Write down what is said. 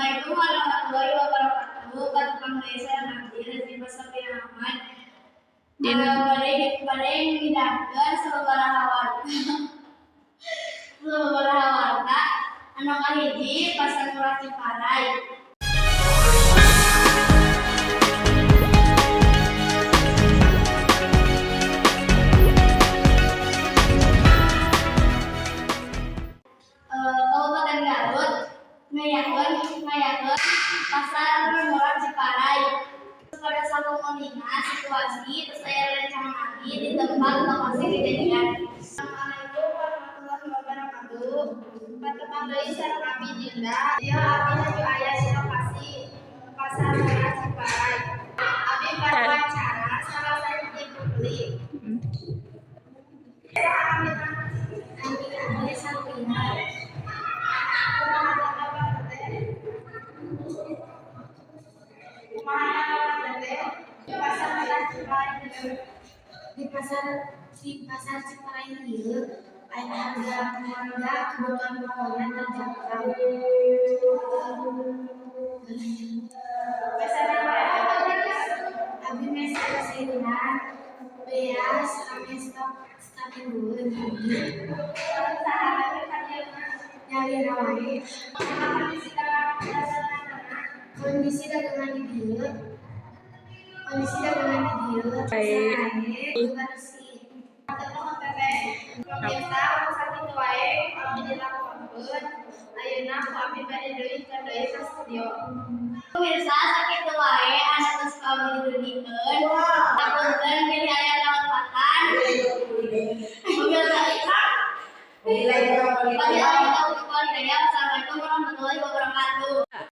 Assalamualaikum warahmatullahi wabarakatuh. Patepang deui sareng abdi Rezima Safina Ahmad. Din. Bade ngidangkeun sababaraha warta anu kahiji, Pasar Murah Ciparay. Kabupaten Garut ngayakeun Pasar Murah Ciparay. Pada sampun uninga situasi, terus aya rerencangan abdi di tempat lokasi kejadian. Assalamualaikum warahmatullahi wabarakatuh. Patepang deui sareng abi Dinda. Ieu abi nuju aya di lokasi Pasar Murah Ciparay. Abi wawancara salah sahiji pembeli. Saha namina? Abi abdi Sabrina. Kumaha kabar teh? Kumaha kabar teh? Di Pasar Murah Ciparay ieu. Di pasar Ciparay ieu aya harga harga kebutuhan pokoknya terjangkau. Biasana wae? Abi meser sayuran beas ame stok saminggueun. Saha teh ka dieu? Nyalira wae. Kumaha kondisi daganganna? Kondisi dagangan di dieu Baik. sae, bersih. Hatur nuhun, Teteh. Pemirsa, sakitu wae abdi dilaporkeun. Ayeuna ku abdi bade dugikeun deui ka studio. Pemirsa, sakitu wae anu tos ku abdi didugikeun. Hapunten bilih aya kalepatan.